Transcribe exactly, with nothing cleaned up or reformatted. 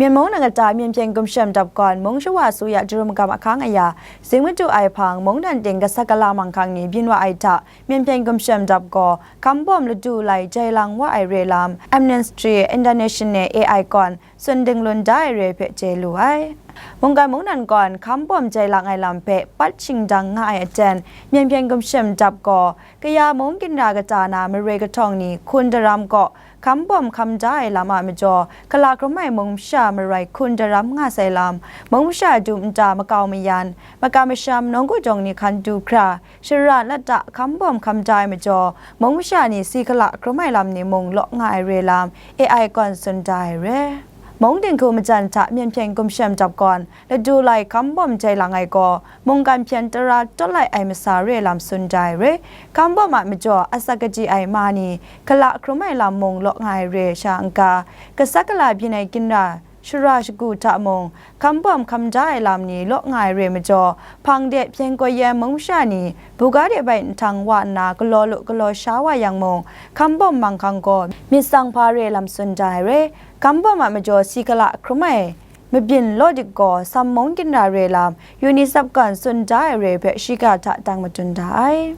Myen mung nang kata Myen Hpyen Gumshem Dap Gawn mung shawa su ya jarum gam ahkang aya, zing madu ai hpang, mungdan ting gasat gala manghkang ni byin wa ai hta, Myen Hpyen Gumshem Dap gaw hkam bawm ladu lai jai lang wa ai re lam, Amnesty International A I kawn tsun dinglun da ai re hpe chye lu ai. Mungkan mungdan gawn hkam bawm jai lang ai lam hpe pat shingdang nga ai aten, Myen Hpyen Gumshem Dap gaw kaya mung ginra kata na maroi kahtawng ni hkun daram kaw hkam bawm hkam da ai lam a majaw, hkala hkrum ai mung masha maroi hkun daram nga sai lam, mung masha dum nta makau mayan, makam masham, nawng gudawng ni hkan du hkra, shara latta hkam bawm hkam da ai majaw, mung masha ni si hkala hkrum ai lam ni mung law nga ai re lam, A I kawn tsun da ai re. Mung dinghku majan hta Myen Hpyen Gumshem Dap gawn ladu lai hkam bawm jai lang ai gaw, mungkan hpyen tara tawt lai ai masa re lam tsun da ai re. Hkam bawm a majaw asak kaji ai ma ni hkala hkrum ai lam mung law nga ai re sha n-ga, gasat gala byin ai ginra shara shagu hta mung, hkam bawm hkam da ai lam ni law nga ai re majaw, hpang de hpyen koi yan mung masha ni, buga de bai nhtang wa nna galaw lu galaw sha wa yang mung, hkam bawm manghkang gaw myit tsang hpa re lam tsun da ai re. Hkam bawm a majaw si hkala hkrum ai mabyin law dik gaw, sam mung ginra re lam, UNICEF kawn tsun da ai re hpe shiga hta dang madun da ai.